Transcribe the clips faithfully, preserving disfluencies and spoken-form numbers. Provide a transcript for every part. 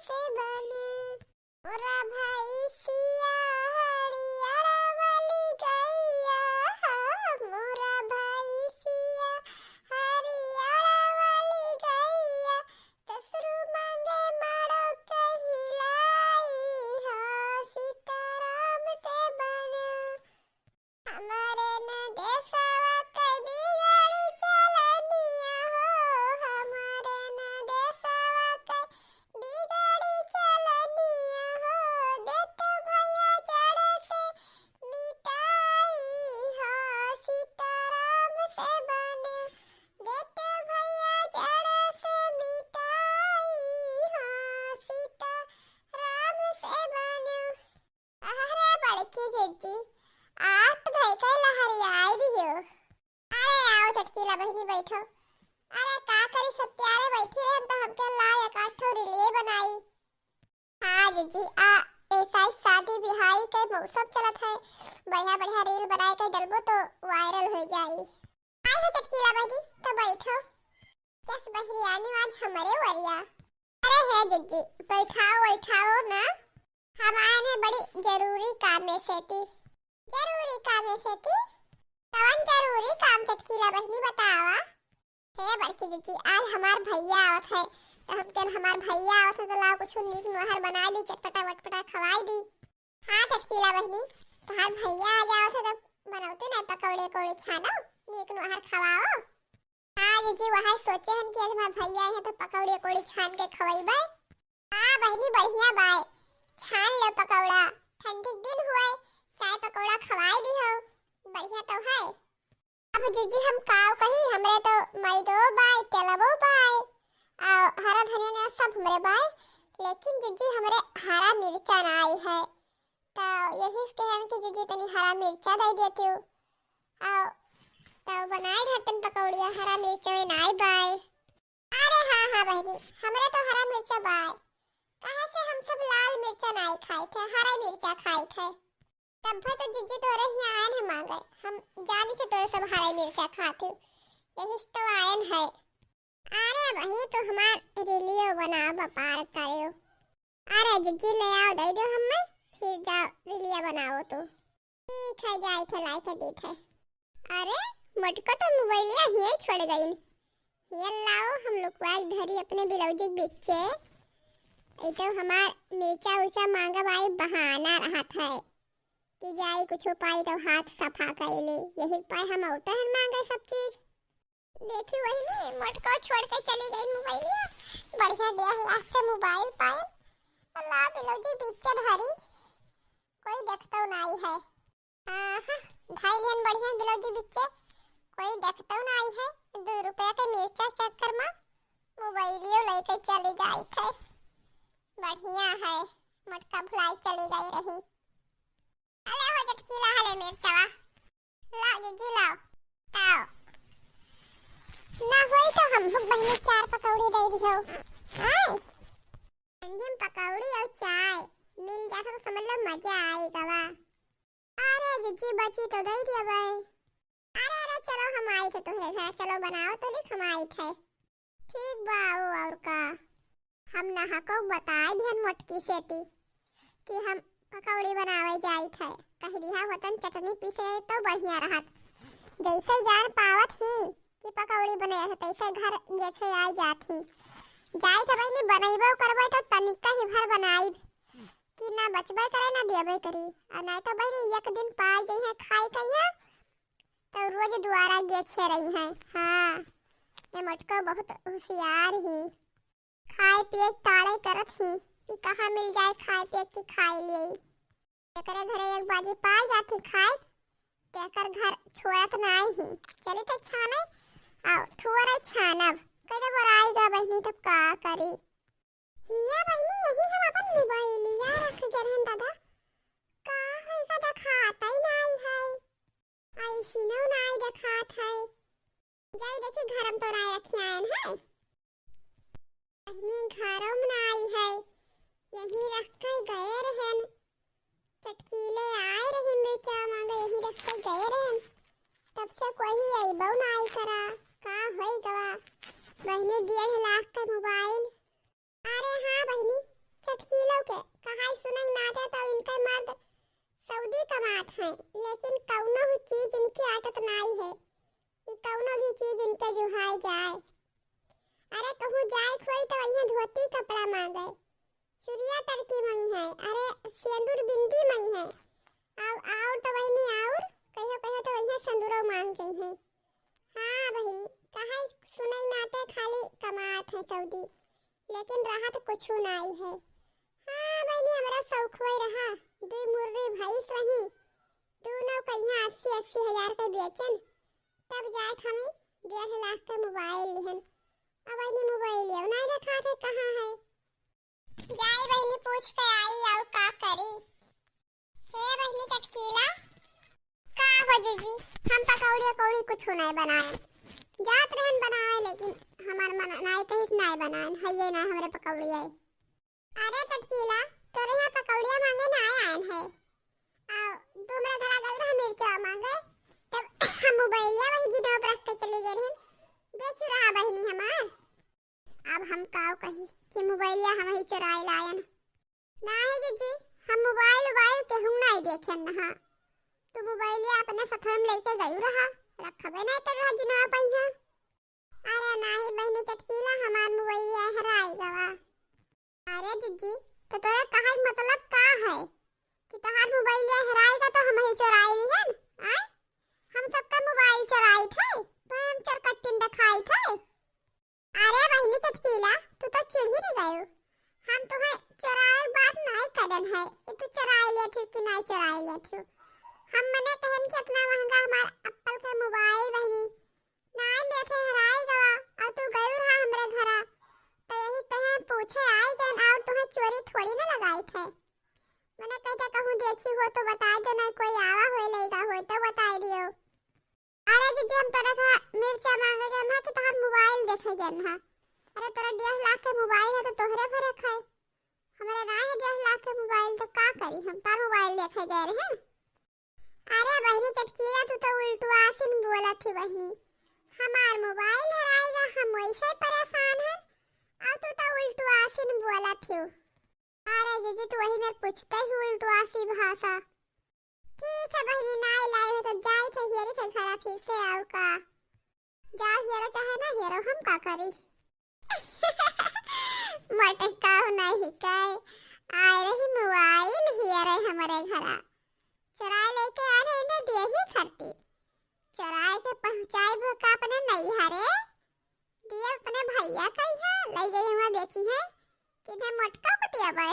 से बने। मोरा भैंसिया हरियाणा वाली गैया, मोरा भैंसिया हरियाणा वाली गैया, ससुर मांगे माड़ो कहिलाई हो, सीताराम से बने। हमरे न देसवा के बिगड़ी चलनिया हो, हमरे न देसवा के बिगड़ी चलनिया हो, देत भैया जड़ से मिटाई हो, सीताराम से बने। देत भैया जड़ से मिटाई हो, सीताराम से बने। अरे बड़की जिज्जी, आप तो भई के लहरियाई दियो। अरे आओ चटकीला बहिनी बैठो। अरे का करी, सब प्यारे बैठी हैं, हम तो हमके ला एक आध ठो रीलिये बनाई। हाँ जिज्जी, आ ऐसा ही शादी बिहाई के मौसम चलत है, बढ़िया बढ़िया रील बनाए के डलबो तो वायरल हो जाई। आई हो चटकीला बहिनी, तो बैठो। कस बहरियानी आज हमरे वरिया। अरे हे जिज्जी, बैठाओ बैठाओ ना, हम आए हैं बड़ी जरूरी काम में सेती। जरूरी काम में सेती? कवन जरूरी काम चटकीला बहिनी बतावा? हे बड़की जिज्जी, आज हमार भैया आवत है, तो हम कहन हमार भैया आवत है तो लाओ कुछ नीक नोहर बनाई दी, चटपटा वटपटा खवाई दी। हाँ चटकीला बहिनी, तोहार भैया आ जाओ थे तो बनौते ना पकौड़े कौड़े छानो, नीक नोहर खवाओ। हाँ जिज्जी, वह सोचे हन कि आज हमार भैया आई हैं तो पकौड़े कौड़े छान के खवैबे। हाँ बहिनी बढ़िया बाय, छान लो पकौड़ा, ठंडी के दिन हुए, चाय पकौड़ा खवाई दी हो, बढ़िया तो है। अब जिज्जी हम काव कही, हमरे तो मैदो बाय, तेलवो बाय, आ हरा धनिया ने सब हमरे बाय, लेकिन जिज्जी हमरे हरा मिर्चा नाई है, तो यही से कहन कि जिज्जी तनी हरा मिर्चा दे देती हूँ, आ तो बनाए ढाटन पकौड़िया, हरा मिर्चा में नाई बाय। अरे हाँ हाँ बहिनी, हमरे तो हरा मिर्चा बाय, काहे से हम सब लाल मिर्चा नाई खाई थे, हरा मिर्चा खाई थे। तब तो जिज्जी तोरे हियाँ आयन है मांगे, हम जानी थे तोरे सब हरा मिर्चा खाते हो, यही से तो आयन है। अरे बहिनी तो हमार रीलियो बनाओ, व्यापार करो। अरे जिज्जी ले आओ, दे दो हमें, फिर जाओ रीलिया बनाओ तो। ठीक है, जाई थे, लाई थे, दी थे। अरे मोटको तो मोबाइलिया हिये छोड़ गईन। हिये लाओ, हम लुकवाई धरी अपने ब्लाउज के बिच्चे। ई तो हमार मिर्चा उर्चा मांगे बाई बहाना रहत है कि जाई कुछ पाई तो हाथ सफा कर ले, यही पाए हम औते हैं मांगे सब चीज। देखी वही में मोटको छोड़ के चली गई मोबाइलिया। बढ़िया डेढ़ लाख के मोबाइल पायल। अल्लाह बिलौजी बिच्चे धरी, कोई देखतो नाई है। आहा, धाई लिहन बढ़िया बिलौजी बिच्चे, कोई देखतो नाई है। दो रुपया के मिर्चा चक्कर में मोबाइलियो लेके चली जाई थे। बढ़िया है, मोटका भुलाई चली गई रही। अले हो चटकीला हले मिर्चवा। लाओ जिज्जी, लाओ। ताओ। ना होई तो हम हो बहिनी चार पकौड़ी दे दिहो। आय। ठंडी में पकौड़ी और चाय मिल जाता तो समझ लो मजा आई गवा। अरे जिज्जी बची तो दे दिया भाई। अरे, अरे, चलो हम आई थे तोहरे घर, चलो बनाओ तो लिख हम आई थे। ठीक बा, आओ, और का। हम नहको बताए दिहन मोटकी सेती कि हम पकौड़ी बनावे जाई थे। कह दिहा होतन चटनी पीसे तो बढ़िया रहत। जैसे जान पावत ही कि पकौड़ी बने है, तैसे घर जैसे आई जात ही। जाई थे बहिनी बनैबो करबै तो तनिका ही भर बनाई कि ना बचबे करे ना देबे करी। और नहीं तो बहिनी एक दिन पाई जइहे खाई कहिया तो रोज दुआरा गेछे रही हैं। हाँ, ये मोटको बहुत होशियार ही। खाए पिए के ताड़े करत ही कि कहाँ मिल जाए खाए पिए के खाए लिए। एकरे घरे एक बाजी पाई जाती खाए, तेकर घर छोड़त नाई ही। चली तो छाने, आओ, थुअरे छानब। कह दे बोराई गा बहिनी, तब का करी? हिया बहिनी, यही हम अपन मोबाइलिया रख गए रहन दादा। का है का देखात ही नाई है। ऐसिनो नाई देखात है। जाई देखी घरम तो नाई रखी आयन है। बहिनी घरम नाई है। यही रख के गए रहन। चटकीले आए रही मिर्चा मांगे, यही रख के गए रहन। तब से कोई अइबो नाई करा। का होई गवा? बहिनी डेढ़ लाख का मोबाइल। अरे हाँ बहिनी, इनके मर्द सऊदी कमात हैं, लेकिन कउनो भी चीज इनके आटत नाई है कि कउनो भी चीज इनके जुहाए जाए। अरे कहूँ जाए खोई तो वहीं धोती कपड़ा मांगे, चुरिया तरकी मंगी है, अरे सेंदूर बिंदी मंगी है, और, और तो वही नहीं और कहो कहो तो वही सेंदूरो मांग जाई है। हाँ बही, कहे सुनई नाते खाली कमात है सऊदी, लेकिन रहत कुछ नाई है। हाँ बहिनी, हमरा शौक होई रहा, दुई मुर्री भैंस रही, दोनों कहिया अस्सी अस्सी हजार के बेचन, तब जाए हम डेढ़ लाख के मोबाइल लिहन। अब बहिनी मोबाइल लियो नहीं रखा थे, कहाँ है? जाई बहिनी पूछ के आई और का करी। हे बहिनी चटकीला, का हो जीजी, हम पकौड़ी उकौड़ी कुछ नहीं बनाए, जात रहन बनाए लेकिन हमार मन नाई कहिस नाई बनाए, है ये ना हमरे पकौड़ी है। अरे चटकीला, तोरे यहाँ पकौड़िया मांगे ना आए आयन है। आ, तू हमरा घरा गल रहा मिर्चा मांगे, तब हम मोबाइलिया वही जी डोब रख के चली गए रहन। देखियो रहा बहिनी हमार। अब हम काव कही कि मोबाइलिया हम ही चुराए लायन। नाही जीजी, हम मोबाइल उबाइल केहू नहीं देखेन ना। तू मोबाइलिया अपने सथवे में लेके गयू रहा, रखबे नहीं कर रहा जिना पइहा। अरे नाही बहिनी चटकीला, हमार मोबाइलिया हेराई गवा। अरे जीजी, तो तोरे कहे के मतलब का है कि तोहार मोबाइलिया हेराई गा तो हम ही चोराई लिहन? आय? हम सबका मोबाइल चोराई थे, तो हम चोरकट्टिन देखाई थे। अरे बहिनी चटकीला, तू तो चिढ़ी नहीं गयो। हम तुम्हें चोराए बात नहीं करन है कि तू चोराई लिया थी कि नहीं चोराई लिया थी। हम मने कहन कि इतना महंगा हमार एप्पल के मोबाइल बहिनी, नाई में से हेराई गवा, और तू गयू रहा हमरे घरा, तो यही तहे पूछे आई गन, और तुम्हें चोरी थोड़ी ना लगाई थे। मने कहते कहूँ देखी हो तो बताई दो, नहीं कोई आवा होए लेगा होए तो बताई दियो। अरे दीदी, हम तोरे घर मिर्चा मांगे गन हा कि तोहार मोबाइल देखे गन हा। अरे तोरा डेढ़ लाख के मोबाइल है तो तोहरे भरे खाए, हमारे ना है डेढ़ लाख के मोबाइल, तो का करी हम, तार मोबाइल देखे गए रहे। अरे बहिनी चटकीला, तू तो उल्टुआसिन बोलत ही बहिनी। हमार मोबाइल हेराई गा, हम वैसे परेशान हन, और तू तो उल्टुआसिन बोलत ही। अरे जीजी, तू वही में पूछते ही उल्टुआसी भाषा। ठीक है बहिनी, नाई लाई हो तो जाई थे हियरे से घरा फिर से आओ का। जा हेरो चाहे ना हेरो, हम का करी? मटकाओ नहीं कहे, आए रही मोबाइल हेरे हमरे घरा। चुराए लेके आ रहे ना देही खरती। चुराए के पहुँचाए भो का अपने नैहरे? दिए अपने भैया कही है, ले गई हुआ बेची है। किन्हें मोटका को दिया बाय?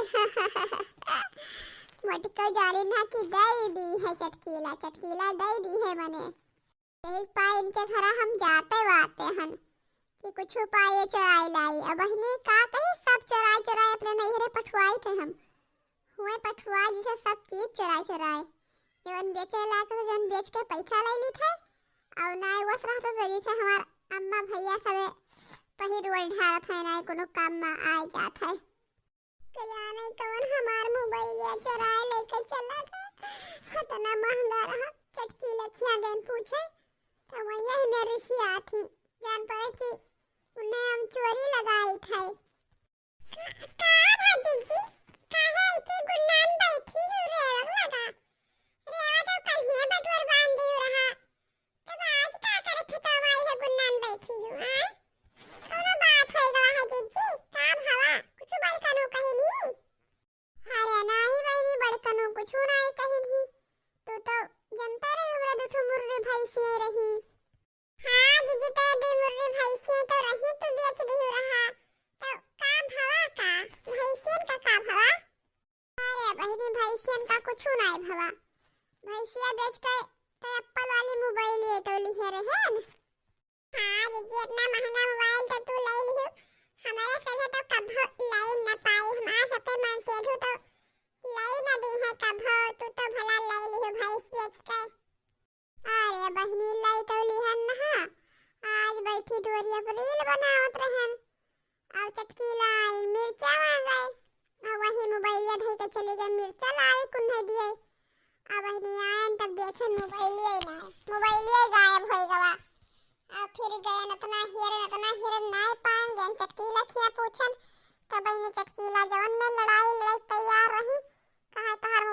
मोटका जाने ना कि दई दी है चटकीला, चटकीला दई दी है मने। यही पाए इनके घरा हम जाते वाते हन कि कुछ पाए चुराई लाई। अब बहिनी का कही, सब चुराई चुराई अपने नैहरे पठवाई थे हम। हुए पठवाई जैसे सब चीज चुराई चुराई। जवन बेचे लायक हो, जवन बेच के पैसा ले ली थे। और ना वस रहा तो जरी से हमार अम्मा भैया सबे पहिर ओढ़ ढालत है, ना कोनो काम में आए जात है। के जाने कौन हमार मोबाइलिया चुराए लेके चला गया। इतना महंगा रहा, चटकीला खिया गन पूछे, तो वही में रिसिया थी। जान पड़े कि उन्हें हम चोरी लगाई थे। का, का भा जीजी, काहे इतनी गुन्नान बैठी हूँ, रेवक लगा? रेवा तो कल ही बटुअर बांध दी रहा। तब आज का करे खतवाई है गुन्नान बैठी हूँ, हाँ? कौनो बात होई गवा है जीजी? का भवा? कुछ बड़कनो कही नहीं? अरे नाही बहिनी, बड़कनो कुछ नाही कही नहीं। तू तो जनते रही हमरा दू ठो मुर्री भैंसिए रही। हाँ जीजी, तो दू मुर्री भैंसिए तो रही, तू बेच दिहु रहा। तो का भवा का? भैंसियन का का भवा? अरे बहिनी, भैंसियन का कुछ नाही भवा। भैंसिया बेच के तो एप्पल वाली मोबाइल ये तो लिहे रहे न। हाँ जीजी, इतना महंगा मोबाइल तो तू ले लिहू, हमारे सभे तो कभो ले न पाई, हमारे सबके मन से तो ले न दी है कभो, तू तो भला ले लिहू भैंस बेच के। अरे बहिनी, ले तो लिहन ना, आज बैठी दुआरिया पर रील बनावत रहन। और चटकीला आई मिर्चा मांगे, और वही मोबाइलिया धई के चली गई मिर्चा लावे कुन्हे दिए। अब बहिनी आयन तब देखे मोबाइलिया ही ना है, मोबाइलिया गायब हो गवा। अब फिर गए नतना हिरन, नतना हिरन ना पान गए चटकीला खिया पूछन। तब बहिनी चटकीला जवन में लड़ाई लड़ाई तैयार रही, कहा तोहार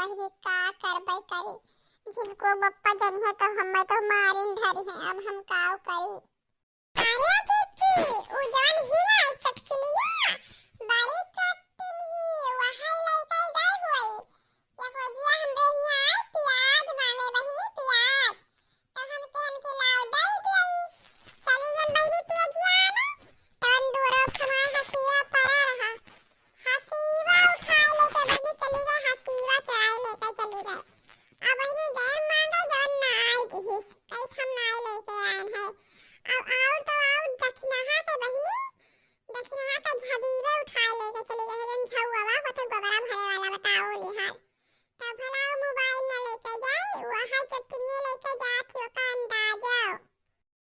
अरे का करबै करी, झिनको बप्पा जनिहे तो हम्मै तो मारिन धरिहे, अब हम काव करी। अरे जीजी, उ जवन ही ना चटकिलिया, बड़ी चट्टिन ही, वही लइके गई होई। ये भौजिया हमरे हियाँ आई प्याज मांगे बहिनी, प्याज। तो हम कहन कि लाओ दे दिया। चली हम बहिनी प्याजिया आने, तवन दूरो हमार हसीवा पड़ा रहा। हसीवा उठाए लेके बहिनी चली गई, हसीवा चुराए लेके चली गई। अब बहिनी गैर मांगे जवन ना आई दिहिस, कैस हम ना आई लेके आए हैं। अब और तो और दखिनहा के बहिनी, दखिनहा के झबीबे उठाए लेके चली गई, जवन झौवा बा, ओते गोबरा भरे वाला बताओ लिहाल। तब भला वो मोबाइल ना लेके जाए, वहाँ चटकिनिया लेके जात ही, ओका अंदाजा।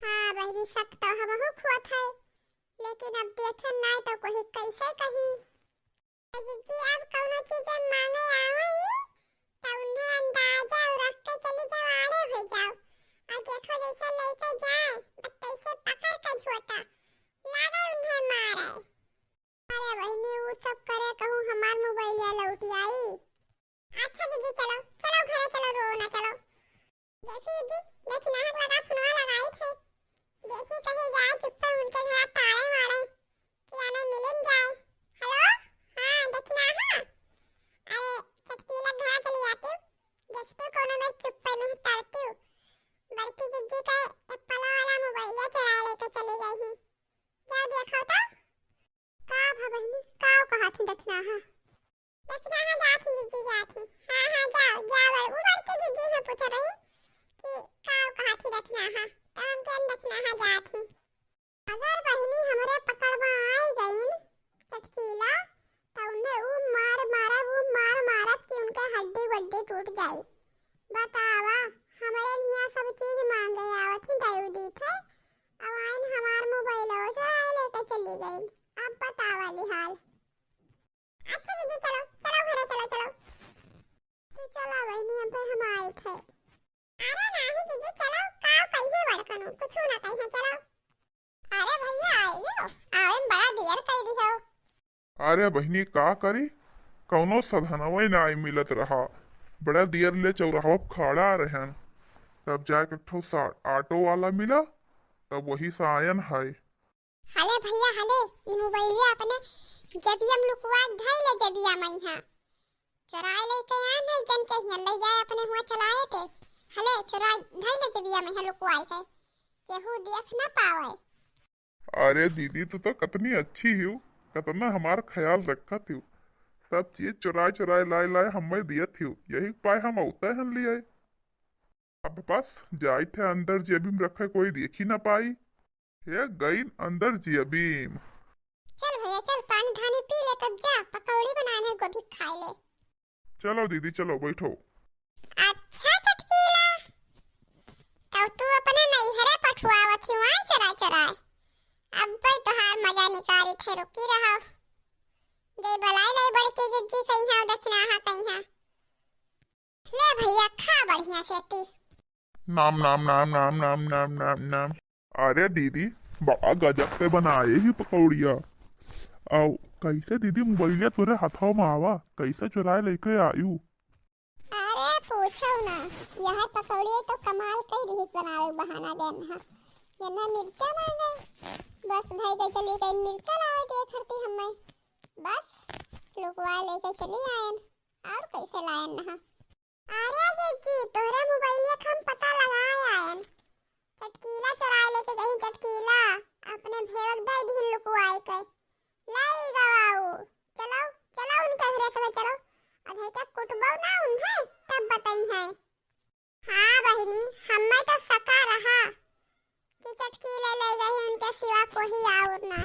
हाँ बहिनी, शक तो हमहू खोत है, लेकिन अब देखे नाई तो कोई कैसे कही। जीजी, अब कौनो चीज मांगे आवई, तो उन्हें अंदाजा और रख के चली जाओ, आड़े हो जाओ। और देखो जैसे लेके जाए, बस तैसे पकड़ के झोटा, लागे उन्हें मारे। अरे बहिनी, उ सब करे कहूँ हमार मोबाइलिया लौटी आई। अच्छा जीजी, चलो, चलो घरे चलो, रो ना, चलो। देखी जीजी, देखी नाहक लगा फोनवा लगाई थे। देखी कहीं जाए चुप्पे उनके घर ताड़े मारे, कि आने मिलिन जाए। हेलो, हाँ, देखी ना, हाँ। अरे, चटकीला घर चली जाती हूँ, देखती हूँ कौनो में चुप्पे में तरती हूँ। बड़की जीजी का एप्पल वाला मोबाइलिया चुराए लेके चली गई ही। जाओ देखो तो। का भा बहिनी, का कहा थी दखिनहा? दखिनहा जात ही जीजी जात ही। हाँ, हाँ, जाओ, जाओ, और उ बड़की जीजी से पूछ रही कि का कहा थी दखिनहा, तो हम कहन दखिनहा जात ही। अगर बहिनी हमरे पकड़ में आई गईन चटकीला, तो उन्हें उ मार मारब, उ मार मारब कि उनके हड्डी वड्डी टूट जाई। बतावा, हमरे हियाँ सब चीज मांगे आवत ही दाऊ दीत है, अब आइन हमार मोबाइल चुराए लेके चली गईन। अब बतावा लिहाल। अच्छा जीजी, चलो, चलो घरे चलो, चलो। तो चला बहिनी, अब हम आइत है। अरे नाही जीजी, चलो, का कहिए बड़कनो, कुछ ना कहिए, चलो। अरे भैया, आइयो, आवे में बड़ा देर कई दिहो। अरे बहिनी, का करी, कौनो सधनवे नाई मिलत रहा। बड़ा देर ले चौराहा पे खड़ा रहन, तब जाके एक ठो सा-, ऑटो वाला मिला, तब वही से आयन है। हले भैया, हले, ई मोबाइलिया अपने जबिया में लुकवा के धई ले, जबिया में इहाँ। चुराए लेके आन है, जन के हियाँ ले जाए, अपने हुआँ चलाए थे। हले, चुराए धई ले जबिया में इहाँ लुकवाए के, केहू देख ना पावे। अरे दीदी, तू तो कतनी अच्छी हिउ, कतना हमार ख्याल रखत हिउ। सब चीज चुराए चुराए लाए लाए हमें दियत हिउ, यही पाए हम औते हन लियाए। अब बस जाइत है अंदर जेबी में रखे, कोई देखी ना पाई। हे गईन अंदर जेबी में। चल भैया चल, पानी धानी पी ले, तब जा पकौड़ी बनाए है, गोभी खाए ले। चलो दीदी, चलो बैठो। अच्छा चटकीला, तब तू अपने नैहरे पठुआवत ही वहाँ चराए चराए। अब भाई तोहार मजा निकारी थे, रुकी रहो। जय बलाई लाई बड़की जिज्जी कहीं हाँ, दखिनहा कहीं हाँ। ले भैया, खा बढ़िया से ती। नाम, नाम, नाम, नाम। अरे दीदी, बड़ा गजब के बनाए ही पकौड़िया। अउ कैसे दीदी मोबाइलिया तोरे हाथवा में आवा, कैसे चुराए लेके आयु? अरे पूछो ना, यह पकौड़िया तो कमाल कई रही बनावे के बहाना देन हा। ये ना मिर्चा मांगे, बस भाई के चली गई मिर्चा लावे के खरती हमें, बस लुकवा लेके चली आयन। और कैसे लायन नहा? अरे जिज्जी, तोहरे मोबाइलिया के हम पता लगाए आयन। चटकीला चुराए लेके गई, चटकीला। अपने भेवक दे दिहिन लुकुआई के। लाई गवाऊ। चलो, चलो उनके घरे से चलो। अधे क्या कुटबो ना उन्हें, तब बताई हैं। हाँ बहिनी, हमें तो सका रहा कि चटकीला ले गई, उनके सिवा कोई और ना।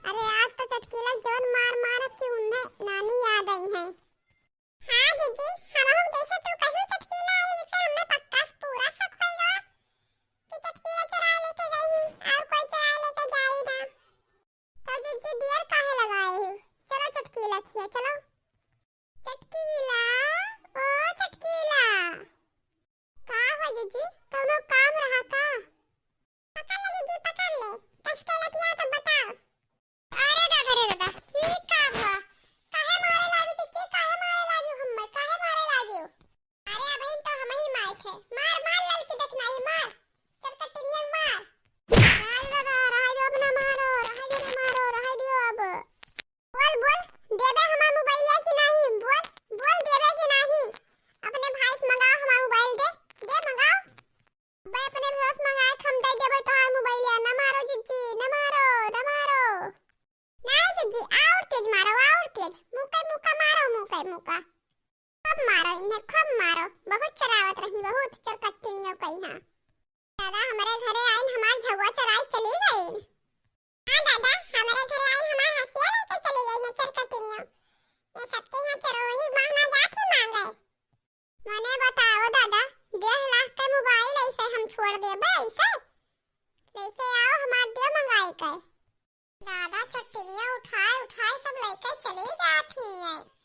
अरे आज तो चटकीला जौन मार मारब कि उन्हें नानी याद आई हैं। हाँ जीजी, हमहू जैसे तू कहू चटकीला आई, जैसे हमें पक्का पूरा शक होई गवा कि चटकीला चुराए लेके गई ही और कोई चुराए लेके जाई ना। तो जीजी देर काहे लगाए हो? चलो चटकीला खिया, चलो। चटकीला, ओ चटकीला। का हो जीजी, कौनो काम रहा का? पकड़ ले जीजी, पकड़ ले। कस के लठिया तो बताओ। अरे दादा रे दादा, ई का हुआ? काहे मारे लागी जीजी, काहे मारे लागी हम्मे, काहे मारे लागी? तेज, मुक्का, मुक्का मारो, मुक्का, मुक्का। खूब मारो इन्हें, खूब मारो। बहुत चरावत रही, बहुत चरकट्टिनियों कई हाँ। दादा, हमरे घरे आइन, हमार झउआ चराई चली गइन। हाँ दादा, हमरे घरे आइन, हमार हंसिया लेके चली गइन चरकट्टिनियों। ये सबके यहाँ चरोही माँ ना जात ही मांगे। मने बताओ दादा, डेढ़ लाख के मोबाइल ऐसे हम छोड़ देबे ऐसे? लेके आओ हमार देव मंगाई के। दादा चट्टिनिया उठाए उठाए सब लेके चली जात ही है।